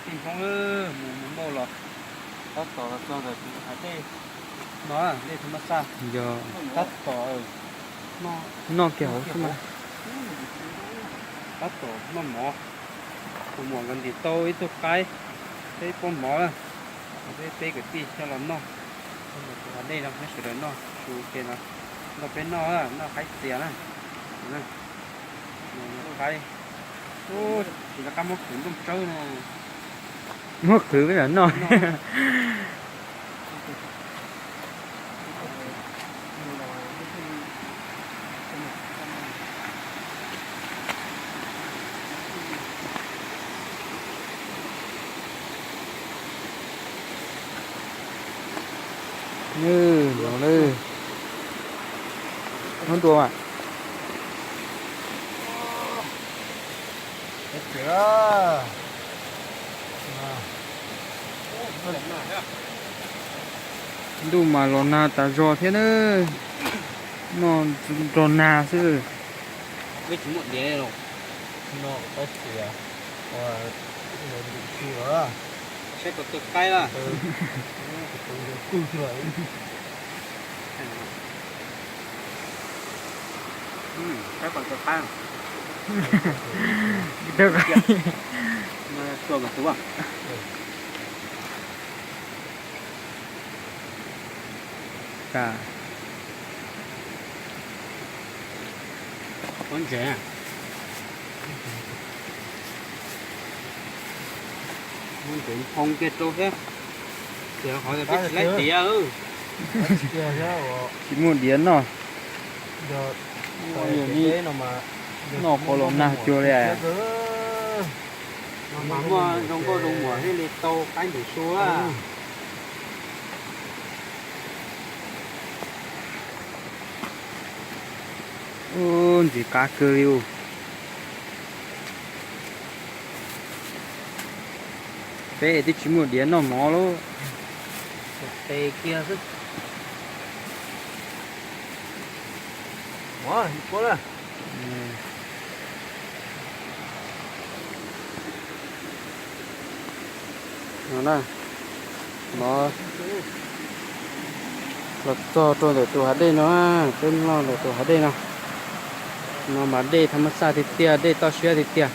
Hmoob, mus mus npauj los tab tom los txog ntawm tus hav dej no, dej thaj mab xaj, yog tab tom noj kiag hauv xwb mas. Tab tom noj mov, tus muam nkawd ntim tau ib tug qaib thiab ib pob mov na, peb peb kwv tij coj los noj. Tus hav dej no peb sawv daws noj su ke no, nrog peb noj, noj qaib txias na. Qaib, tsis nco qab muab khwv nplooj tsawb na. Muab khwv peb mam noj. Nws los lawm. Muab ntua mas. Ntuj mas los nag tas zog thiab na. Noj nrog nag xwb. Saib kom tawg qaib lawm. Saib kom tawg qaib. Tawg qaib. Tsuag mas tus. Pob ntses, pob ntses nphoo kiag rau thiab. Tias qhov tias peb tsis laib tiav. Tsis muaj diav noj. Noj qhuav los nag cuag li. Mas muaj zoo nkauj zoo muam thiaj li tau qaib ntxim su a. Ub, ntxim qab kawg li ub. Peb twb tsis muaj diav noj mov lauj. Tes kiag xwb. No na, no los txog rau ntawm tus hav dej no, peb noj ntawm tus hav dej no. No mas dej thaj mab xaj tiag tiag, dej toj siab tiag tiag.